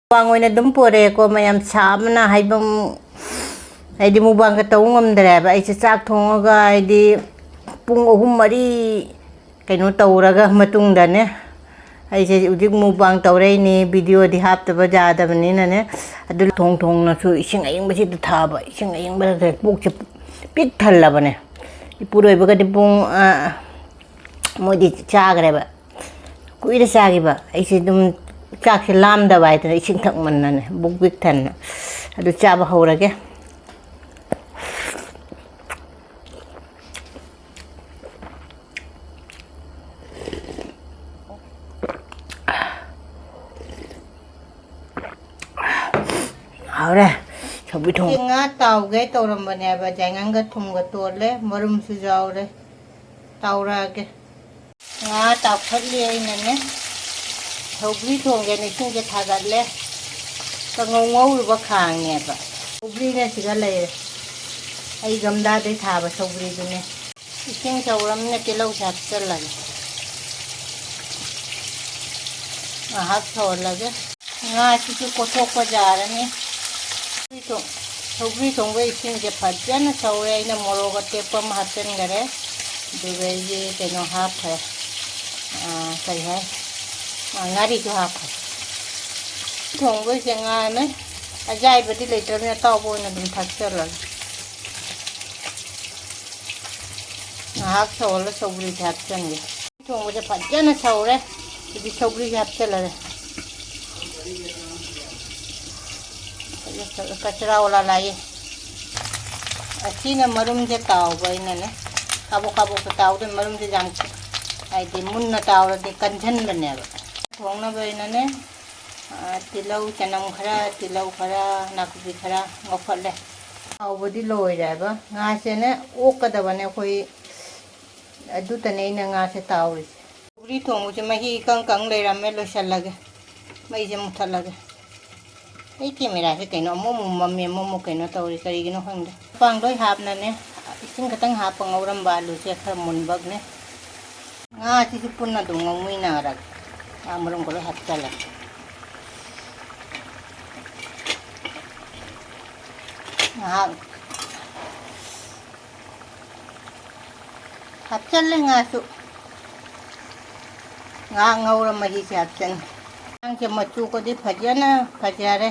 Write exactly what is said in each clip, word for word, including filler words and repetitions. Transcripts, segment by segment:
Mukbang ꯑꯣꯏꯅ ꯑꯗꯨꯝ ꯄꯣꯔꯛꯑꯦꯀꯣ, ꯃꯌꯥꯝ ꯁꯥꯕꯅ ꯍꯥꯏꯐꯝ, ꯍꯥꯏꯗꯤ ꯃꯨꯛꯕꯥꯡꯒ ꯇꯧꯕ ꯉꯝꯗ꯭ꯔꯦꯕ꯫ ꯑꯩꯁꯦ ꯆꯥꯛ ꯊꯣꯡꯉꯒ ꯍꯥꯏꯗꯤ ꯄꯨꯡ ꯑꯍꯨꯝ ꯃꯔꯤ ꯀꯩꯅꯣ ꯇꯧꯔꯒ ꯃꯇꯨꯡꯗꯅꯦ, ꯑꯩꯁꯦ ꯍꯧꯖꯤꯛ ꯃꯨꯛꯕꯥꯡ ꯇꯧꯔꯛꯏꯅꯦ, ꯚꯤꯗꯤꯑꯣꯗꯤ ꯍꯥꯞꯇꯕ ꯌꯥꯗꯕꯅꯤꯅꯅꯦ꯫ ꯑꯗꯨ ꯊꯣꯡ ꯊꯣꯡꯅꯁꯨ ꯏꯁꯤꯡ ꯑꯌꯤꯡꯕꯁꯤꯗ ꯊꯥꯕ, ꯏꯁꯤꯡ ꯑꯌꯤꯡꯕꯗ ꯄꯨꯛꯁꯦ ꯄꯤꯛ ꯊꯜꯂꯕꯅꯦ꯫ ꯏꯄꯨꯔꯣꯏꯕꯒꯗꯤ ꯄꯨꯡ, ꯑ, ꯃꯣꯏꯗꯤ ꯆꯥꯈ꯭ꯔꯦꯕ, ꯀꯨꯏꯔꯦ ꯆꯥꯈꯤꯕ꯫ ꯑꯩꯁꯦ ꯑꯗꯨꯝ ꯆꯥꯛꯁꯦ ꯂꯥꯝꯗꯕ ꯍꯥꯏꯗꯅ ꯏꯁꯤꯡ ꯊꯛꯃꯟꯗꯅ ꯕꯨꯛ ꯄꯤꯛ ꯊꯟꯅ꯫ ꯑꯗꯨ ꯆꯥꯕ ꯍꯧꯔꯒꯦ꯫ ꯍꯥꯎꯔꯦ꯫ ꯁꯧꯒ꯭ꯔꯤ ꯊꯣꯡ- ꯉꯥ ꯇꯥꯎꯒꯦ ꯇꯧꯔꯝꯕꯅꯦꯕ, ꯌꯥꯏꯉꯪꯒ ꯊꯨꯝꯒ ꯇꯣꯜꯂꯦ, ꯃꯔꯨꯝꯁꯨ ꯌꯥꯎꯔꯦ꯫ ꯇꯥꯎꯔꯛꯑꯒꯦ꯫ ꯉꯥ ꯇꯥꯎꯈꯠꯂꯤ ꯑꯩꯅꯅꯦ꯫ ꯁꯧꯒ꯭ꯔꯤ ꯊꯣꯡꯒꯦꯅ ꯏꯁꯤꯡꯁꯦ ꯊꯥꯒꯠꯂꯦ꯫ ꯀꯥꯡꯉꯧ ꯉꯧꯔꯨꯕ ꯈꯥꯡꯅꯦꯕ꯫ ꯁꯧꯒ꯭ꯔꯤꯅ ꯁꯤꯒ ꯂꯩꯔꯦ꯫ ꯑꯩ ꯒꯝꯂꯥꯗꯩ ꯊꯥꯕ ꯁꯧꯒ꯭ꯔꯤꯗꯨꯅꯦ꯫ ꯏꯁꯤꯡ ꯁꯧꯔꯝꯅ ꯇꯤꯜꯍꯧꯁꯦ ꯍꯥꯞꯆꯜꯂꯒꯦ꯫ ꯉꯥꯏꯍꯥꯛ ꯁꯧꯍꯜꯂꯒꯦ꯫ ꯉꯥꯁꯤꯁꯨ ꯀꯣꯠꯊꯣꯛꯄ ꯌꯥꯔꯅꯤ꯫ ꯁꯧꯒ꯭ꯔꯤ ꯊꯣꯡ-, ꯁꯧꯒ꯭ꯔꯤ ꯊꯣꯡꯕ ꯏꯁꯤꯡꯁꯦ ꯐꯖꯅ ꯁꯧꯔꯦ꯫ ꯑꯩꯅ ꯃꯣꯔꯣꯛ ꯑꯇꯦꯛꯄ ꯑꯃ ꯍꯥꯞꯆꯤꯟꯈꯔꯦ꯫ ꯑꯗꯨꯒ ꯑꯩꯒꯤ ꯀꯩꯅꯣ ꯍꯥꯞꯈ꯭ꯔꯦ꯫ ꯑꯥ, ꯀꯔꯤ ꯍꯥꯏ? ꯑꯥ, ꯉꯥꯔꯤꯁꯨ ꯍꯥꯞꯈ꯭ꯔꯦ꯫ ꯊꯣꯡꯕꯩꯁꯦ ꯉꯥꯅꯦ꯫ ꯑꯌꯥꯏꯕꯗꯤ ꯂꯩꯇ꯭ꯔꯕꯅꯤꯅ ꯑꯇꯥꯎꯕ ꯑꯣꯏꯅ ꯑꯗꯨꯝ ꯊꯥꯛꯆꯜꯂꯒꯦ꯫ ꯉꯥꯏꯍꯥꯛ ꯁꯧꯍꯜꯂ ꯁꯧꯒ꯭ꯔꯤꯁꯦ ꯍꯥꯞꯆꯟꯒꯦ꯫ ꯊꯣꯡꯕꯁꯦ ꯐꯖꯅ ꯁꯧꯔꯦ꯫ ꯍꯧꯖꯤꯛ ꯁꯧꯒ꯭ꯔꯤꯁꯦ ꯍꯥꯞꯆꯜꯂꯒꯦ꯫ ꯀꯆꯔꯥ ꯑꯣꯂꯥ ꯂꯥꯛꯑꯦ꯫ ꯑꯁꯤꯅ ꯃꯔꯨꯝꯁꯦ ꯇꯥꯎꯕ ꯑꯩꯅꯅꯦ꯫ ꯀꯥꯕꯣꯛ ꯀꯥꯕꯣꯛꯇ ꯇꯥꯎꯗꯣꯏ, ꯃꯔꯨꯝꯁꯦ ꯌꯥꯝ, ꯍꯥꯏꯗꯤ, ꯃꯨꯟꯅ ꯇꯥꯎꯔꯗꯤ ꯀꯟꯁꯤꯟꯕꯅꯦꯕ꯫ ꯊꯣꯡꯅꯕ ꯑꯩꯅꯅꯦ, ꯑ, ꯇꯤꯜꯍꯧ, ꯆꯅꯝ ꯈꯔ, ꯇꯤꯜꯍꯧ ꯈꯔ, ꯅꯥꯀꯨꯞꯄꯤ ꯈꯔ ꯉꯧꯈꯠꯂꯦ꯫ ꯇꯥꯎꯕꯗꯤ ꯂꯣꯏꯔꯦꯕ꯫ ꯉꯥꯁꯦꯅꯦ ꯑꯣꯛꯀꯗꯕꯅꯦ ꯑꯩꯈꯣꯏ꯫ ꯑꯗꯨꯇꯅꯦ ꯑꯩꯅ ꯉꯥꯁꯦ ꯇꯥꯎꯔꯤꯁꯦ꯫ ꯁꯧꯒ꯭ꯔꯤ ꯊꯣꯡꯕꯁꯦ ꯃꯍꯤ ꯏꯀꯪ ꯀꯪ ꯂꯩꯔꯝꯃꯦ, ꯂꯣꯏꯁꯜꯂꯒꯦ꯫ ꯃꯩꯁꯦ ꯃꯨꯠꯊꯠꯂꯒꯦ꯫ ꯑꯩ ꯀꯦꯃꯦꯔꯥꯁꯦ ꯀꯩꯅꯣ ꯑꯃꯨꯛ ꯑꯃꯨꯛ ꯃꯝꯃꯦ, ꯑꯃꯨꯛ ꯑꯃꯨꯛ ꯀꯩꯅꯣ ꯇꯧꯔꯤ, ꯀꯔꯤꯒꯤꯅꯣ ꯈꯪꯗꯦ꯫ ꯃꯄꯥꯡ ꯂꯣꯏ ꯍꯥꯞꯅꯅꯦ, ꯏꯁꯤꯡ ꯈꯤꯇꯪ ꯍꯥꯞꯄ ꯉꯧꯔꯝꯕ ꯑꯂꯨꯁꯦ ꯈꯔ ꯃꯨꯟꯕꯅꯦ꯫ ꯉꯥꯁꯤꯁꯨ ꯄꯨꯟꯅ ꯑꯗꯨꯝ ꯉꯧꯃꯤꯟꯅꯔꯒꯦ꯫ ꯉꯥ ꯃꯔꯨꯝꯒ ꯂꯣꯏ ꯍꯥꯞꯆꯜꯂꯒꯦ꯫ ꯉꯥꯏꯍꯥꯛ ꯍꯥꯞꯆꯜꯂꯦ ꯉꯥꯁꯨ꯫ ꯉꯥ ꯉꯧꯔ ꯃꯍꯤꯁꯦ ꯍꯥꯞꯆꯟꯒꯦ꯫ ꯉꯥꯁꯦ ꯃꯆꯨꯒꯗꯤ ꯐꯖꯅ ꯐꯖꯔꯦ꯫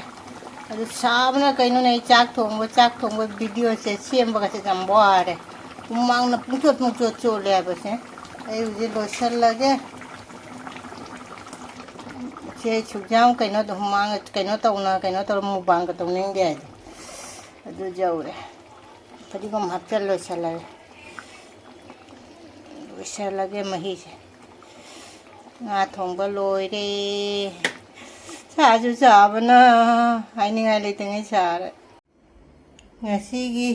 ꯑꯗꯨ ꯁꯥꯕꯅ ꯀꯩꯅꯣꯅꯦ, ꯑꯩ ꯆꯥꯛ ꯊꯣꯡꯕ, ꯆꯥꯛ ꯊꯣꯡꯕ ꯚꯤꯗꯤꯑꯣꯁꯦ ꯁꯦꯝꯕꯒꯁꯦ ꯌꯥꯝ ꯋꯥꯔꯦ꯫ ꯍꯨꯃꯥꯡꯅ ꯄꯨꯡꯆꯣꯠ ꯄꯨꯡꯆꯣꯠ ꯆꯣꯠꯂꯦ ꯍꯥꯏꯕꯁꯦ꯫ ꯑꯩ ꯍꯧꯖꯤꯛ ꯂꯣꯏꯁꯤꯜꯂꯒꯦ꯫ ꯁꯦ ꯁꯨꯛ ꯌꯥꯝ ꯀꯩꯅꯣ ꯍꯨꯃꯥꯡ ꯀꯩꯅꯣ ꯇꯧꯅ ꯀꯩꯅꯣ ꯇꯧꯔ ꯃꯨꯛꯕꯥꯡꯒ ꯇꯧꯅꯤꯡꯗꯦ ꯍꯥꯏꯗꯤ꯫ ꯑꯗꯨ ꯌꯧꯔꯦ꯫ ꯐꯗꯤꯒꯣꯝ ꯍꯥꯞꯆꯜ ꯂꯣꯏꯁꯜꯂꯒꯦ꯫ ꯂꯣꯏꯁꯜꯂꯒꯦ ꯃꯍꯤꯁꯦ꯫ ꯉꯥ ꯊꯣꯡꯕ ꯂꯣꯏꯔꯦ꯫ ꯁꯥꯁꯨ ꯁꯥꯕꯅ ꯍꯥꯏꯅꯤꯡꯉꯥꯏ ꯂꯩꯇꯉꯩ ꯁꯥꯔꯦ꯫ ꯉꯁꯤꯒꯤ,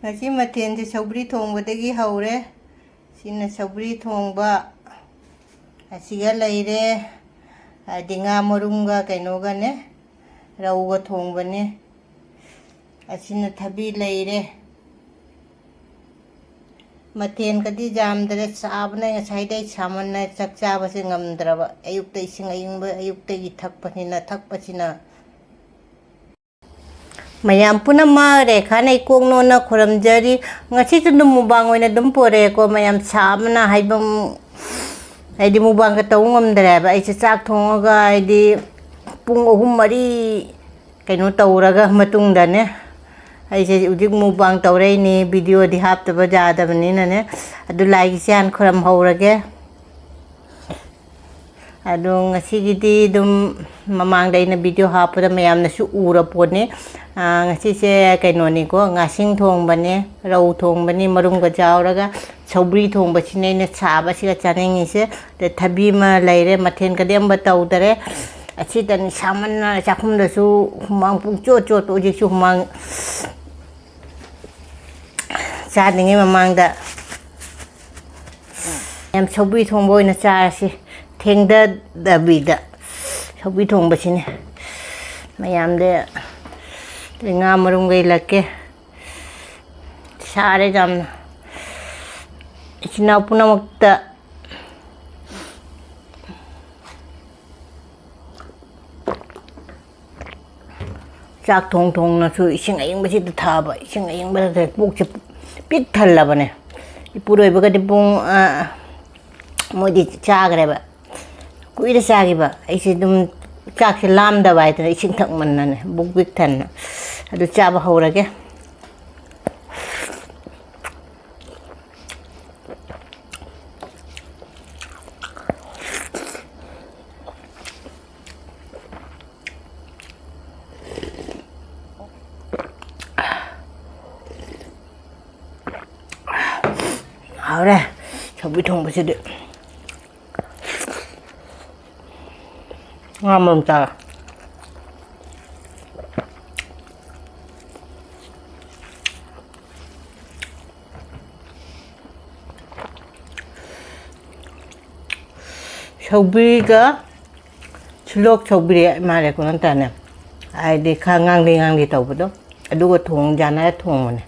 ꯉꯁꯤ ꯃꯊꯦꯜꯁꯦ ꯁꯧꯒ꯭ꯔꯤ ꯊꯣꯡꯕꯗꯒꯤ ꯍꯧꯔꯦ꯫ ꯁꯤꯅ ꯁꯧꯒ꯭ꯔꯤ ꯊꯣꯡꯕ ꯑꯁꯤꯒ ꯂꯩꯔꯦ꯫ ꯍꯥꯏꯗꯤ ꯉꯥ ꯃꯔꯨꯝꯒ ꯀꯩꯅꯣꯒꯅꯦ, ꯔꯧꯒ ꯊꯣꯡꯕꯅꯦ꯫ ꯑꯁꯤꯅ ꯊꯕꯤ ꯂꯩꯔꯦ꯫ ꯃꯊꯦꯜꯒꯗꯤ ꯌꯥꯝꯗ꯭ꯔꯦ, ꯆꯥꯕꯅ ꯉꯁꯥꯏꯗꯩ ꯁꯥꯃꯟꯅ ꯆꯥꯛ ꯆꯥꯕꯁꯦ ꯉꯝꯗ꯭ꯔꯕ꯫ ꯑꯌꯨꯛꯇ ꯏꯁꯤꯡ ꯑꯏꯪꯕ ꯑꯌꯨꯛꯇꯒꯤ ꯊꯛꯄꯅꯤꯅ, ꯊꯛꯄꯁꯤꯅ꯫ ꯃꯌꯥꯝ ꯄꯨꯝꯅꯃꯛ ꯔꯦꯈꯥꯅ ꯏꯀꯣꯛ ꯅꯣꯟꯅ ꯈꯨꯔꯨꯝꯖꯔꯤ꯫ ꯉꯁꯤꯁꯨ ꯑꯗꯨꯝ ꯃꯨꯛꯕꯥꯡ ꯑꯣꯏꯅ ꯑꯗꯨꯝ ꯄꯣꯔꯛꯑꯦꯀꯣ꯫ ꯃꯌꯥꯝ ꯁꯥꯕꯅ ꯍꯥꯏꯐꯝ, ꯍꯥꯏꯗꯤ ꯃꯨꯛꯕꯥꯡꯒ ꯇꯧ ꯉꯝꯗ꯭ꯔꯦꯕ꯫ ꯑꯩꯁꯦ ꯆꯥꯛ ꯊꯣꯡꯉꯒ ꯍꯥꯏꯗꯤ ꯄꯨꯡ ꯑꯍꯨꯝ ꯃꯔꯤ ꯀꯩꯅꯣ ꯇꯧꯔꯒ ꯃꯇꯨꯡꯗꯅꯦ, ꯑꯩꯁꯦ ꯍꯧꯖꯤꯛ ꯃꯨꯛꯕꯥꯡ ꯇꯧꯔꯛꯏꯅꯦ꯫ ꯚꯤꯗꯤꯑꯣꯗꯤ ꯍꯥꯞꯇꯕ ꯌꯥꯗꯕꯅꯤꯅꯅꯦ꯫ ꯑꯗꯨ ꯂꯥꯏꯒꯤꯁꯦ ꯍꯥꯟꯅ ꯈꯨꯔꯨꯝꯍꯧꯔꯒꯦ꯫ ꯑꯗꯣ ꯉꯁꯤꯒꯤꯗꯤ ꯑꯗꯨꯝ ꯃꯃꯥꯡꯗ ꯑꯩꯅ ꯚꯤꯗꯤꯑꯣ ꯍꯥꯞꯄꯗ ꯃꯌꯥꯝꯅꯁꯨ ꯎꯔ ꯄꯣꯠꯅꯤ꯫ ꯑꯥ, ꯉꯁꯤꯁꯦ ꯀꯩꯅꯣꯅꯤꯀꯣ, ꯉꯥꯁꯤꯡ ꯊꯣꯡꯕꯅꯦ, ꯔꯧ ꯊꯣꯡꯕꯅꯤ, ꯃꯔꯨꯝꯒ ꯌꯥꯎꯔꯒ ꯁꯧꯒ꯭ꯔꯤ ꯊꯣꯡꯕꯁꯤꯅꯦ ꯑꯩꯅ ꯁꯥꯕꯁꯤꯒ ꯆꯥꯅꯤꯡꯉꯤꯁꯦ꯫ ꯑꯗ ꯊꯕꯤ ꯑꯃ ꯂꯩꯔꯦ, ꯃꯊꯦꯜ ꯀꯔꯤ ꯑꯃ ꯇꯧꯗꯔꯦ꯫ ꯑꯁꯤꯗꯅꯤ ꯁꯥꯃꯟꯅ ꯆꯥꯛꯈꯨꯝꯗꯁꯨ ꯍꯨꯃꯥꯡ ꯄꯨꯡꯆꯣꯠ ꯆꯣꯠꯄ, ꯍꯧꯖꯤꯛꯁꯨ ꯍꯨꯃꯥꯡ ꯆꯥꯗ꯭ꯔꯤꯉꯩ ꯃꯃꯥꯡꯗ ꯌꯥꯝ ꯁꯧꯒ꯭ꯔꯤ ꯊꯣꯡꯕ ꯑꯣꯏꯅ ꯆꯥꯔꯁꯤ, ꯊꯦꯡꯗꯗꯕꯤꯗ꯫ ꯁꯧꯒ꯭ꯔꯤ ꯊꯣꯡꯕꯁꯤꯅꯦ ꯃꯌꯥꯝꯗ꯫ ꯉꯥ ꯃꯔꯨꯝꯒ ꯏꯜꯂꯛꯀꯦ꯫ ꯁꯥꯔꯦ ꯌꯥꯝꯅ꯫ ꯏꯆꯤꯟ ꯏꯅꯥꯎ ꯄꯨꯝꯅꯃꯛꯇ꯫ ꯆꯥꯛ ꯊꯣꯡ ꯊꯣꯡꯅꯁꯨ ꯏꯁꯤꯡ ꯑꯏꯪꯕꯁꯤꯗ ꯊꯛꯑꯕ, ꯏꯁꯤꯡ ꯑꯏꯪꯕꯗ ꯄꯨꯛꯁꯦ ꯄꯤꯛ ꯊꯜꯂꯕꯅꯦ꯫ ꯏꯄꯨꯔꯣꯏꯕꯒꯗꯤ ꯄꯨꯡ, ꯑ, ꯃꯣꯏꯗꯤ ꯆꯥꯈ꯭ꯔꯦꯕ, ꯀꯨꯏꯔꯦ ꯆꯥꯈꯤꯕ꯫ ꯑꯩꯁꯦ ꯑꯗꯨꯝ ꯆꯥꯛꯁꯦ ꯂꯥꯝꯗꯕ ꯍꯥꯏꯗꯅ ꯏꯁꯤꯡ ꯊꯛꯃꯟꯅꯅꯦ ꯄꯨꯛ ꯄꯤꯛ ꯊꯟꯅ꯫ ꯑꯗꯨ ꯆꯥꯕ ꯍꯧꯔꯒꯦ꯫ ꯍꯥꯎꯔꯦ ꯁꯧꯒ꯭ꯔꯤ ꯊꯣꯡꯕꯁꯤꯗꯤ꯫ ꯉꯥ ꯃꯔꯨꯝ ꯆꯥꯔꯦ꯫ ꯁꯧꯒ꯭ꯔꯤꯒ ꯁꯤꯂꯣꯛ ꯁꯧꯒ꯭ꯔꯤ ꯃꯥꯜꯂꯦꯀꯣ, ꯅꯠꯇ꯭ꯔꯅꯦ? ꯍꯥꯏꯗꯤ ꯈꯔ ꯉꯥꯡꯂꯤ ꯉꯥꯡꯂꯤ ꯇꯧꯕꯗꯣ, ꯑꯗꯨꯒ ꯊꯣꯡ ꯌꯥꯅꯔ ꯊꯣꯡꯕꯅꯦ꯫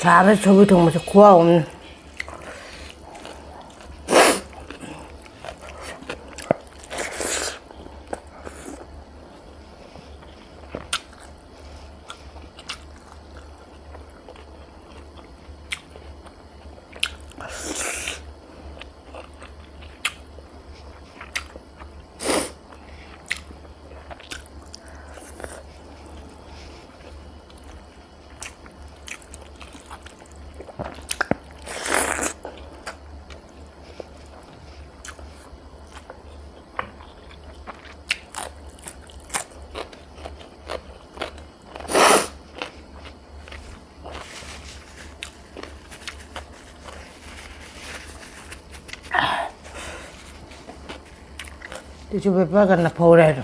ꯁꯥꯕ ꯁꯧꯒ꯭ꯔꯤ ꯊꯣꯡꯕꯁꯦ ꯈꯨꯍꯥꯎ ꯑꯃꯅꯤ꯫ Tissue paper ꯀꯟꯅ ꯐꯧꯔꯦ ꯍꯥꯏꯗꯣ꯫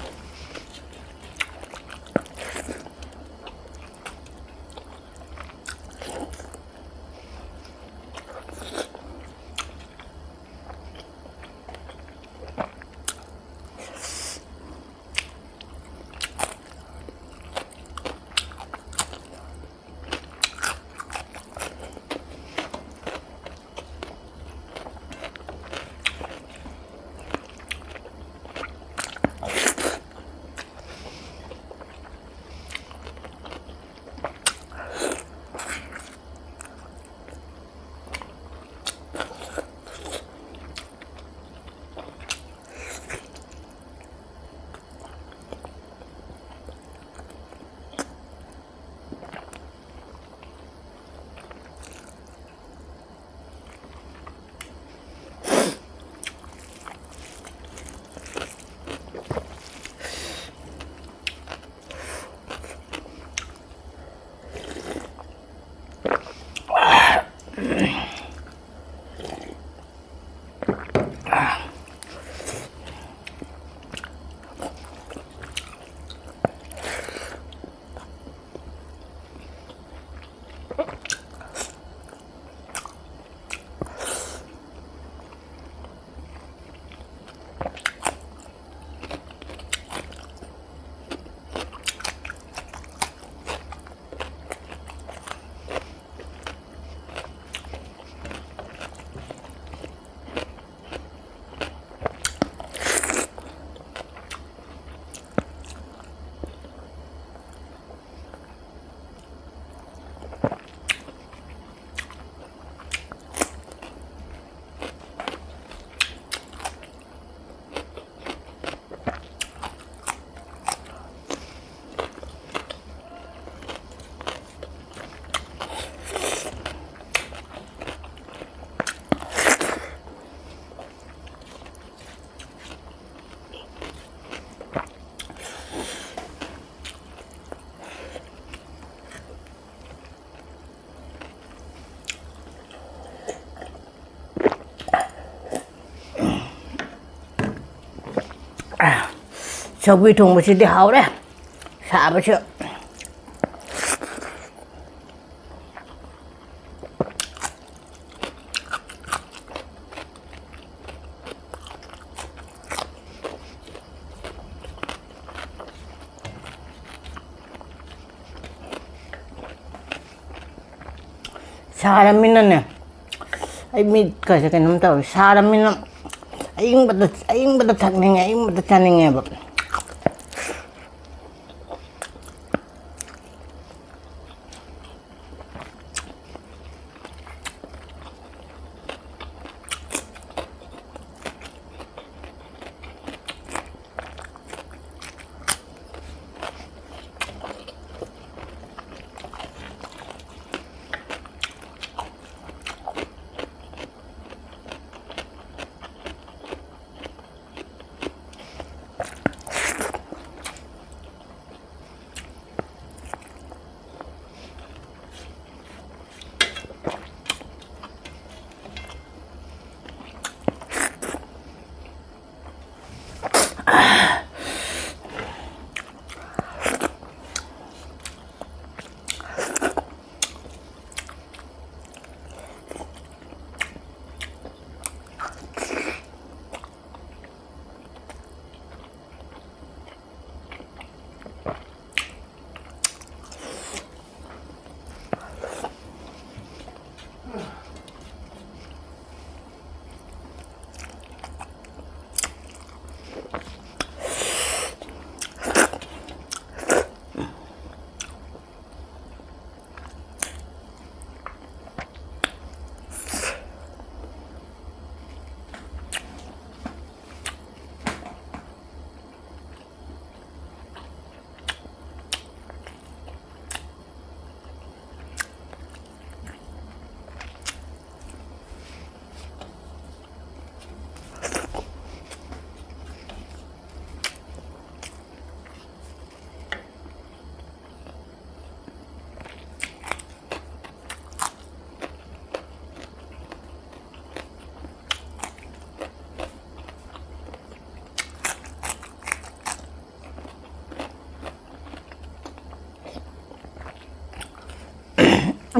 ꯁꯧꯒ꯭ꯔꯤ ꯊꯣꯡꯕꯁꯤꯗꯤ ꯍꯥꯎꯔꯦ, ꯁꯥꯕꯁꯨ꯫ ꯁꯥꯔꯃꯤꯅꯅꯦ, ꯑꯩ ꯃꯤꯠꯀꯁꯦ ꯀꯩꯅꯣꯝ ꯇꯧꯔꯦ꯫ ꯁꯥꯔꯃꯤꯅ ꯑꯏꯪꯕꯗ, ꯑꯏꯪꯕꯗ ꯊꯛꯅꯤꯡꯉꯦ, ꯑꯏꯪꯕꯗ ꯆꯥꯅꯤꯡꯉꯦꯕ꯫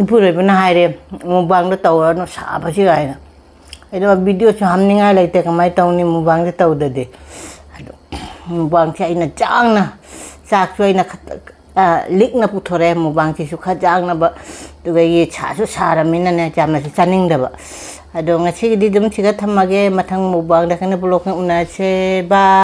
ꯏꯄꯨꯔꯣꯏꯕꯅ ꯍꯥꯏꯔꯦ, "ꯃꯨꯛꯕꯥꯡꯗꯣ ꯇꯧꯔꯅꯨ, ꯁꯥꯕꯁꯤ" ꯍꯥꯏꯅ꯫ ꯑꯩꯗꯣ ꯚꯤꯗꯤꯑꯣꯁꯨ ꯍꯥꯞꯅꯤꯡꯉꯥꯏ ꯂꯩꯇꯦ, ꯀꯃꯥꯏꯅ ꯇꯧꯅꯤ ꯃꯨꯛꯕꯥꯡꯁꯦ ꯇꯧꯗꯗꯤ? ꯑꯗꯣ ꯃꯨꯛꯕꯥꯡꯁꯦ ꯑꯩꯅ ꯆꯥꯡꯅ, ꯆꯥꯛꯁꯨ ꯑꯩꯅ ꯈꯠ-, ꯑ, ꯂꯤꯛꯅ ꯄꯨꯊꯣꯔꯛꯑꯦ ꯃꯨꯛꯕꯥꯡꯁꯤꯁꯨ ꯈꯔ ꯆꯥꯡꯅꯕ, ꯑꯗꯨꯒ ꯌꯦ ꯁꯥꯁꯨ ꯁꯥꯔꯃꯤꯅꯅꯦ ꯌꯥꯝꯅꯁꯨ ꯆꯥꯅꯤꯡꯗꯕ꯫ ꯑꯗꯣ ꯉꯁꯤꯒꯤꯗꯤ ꯑꯗꯨꯝ ꯁꯤꯒ ꯊꯝꯃꯒꯦ, ꯃꯊꯪ ꯃꯨꯛꯕꯥꯡꯗ ꯀꯟꯅ ꯕ꯭ꯂꯣꯛꯅ ꯎꯅꯁꯦ꯫ ꯕꯥꯏ꯫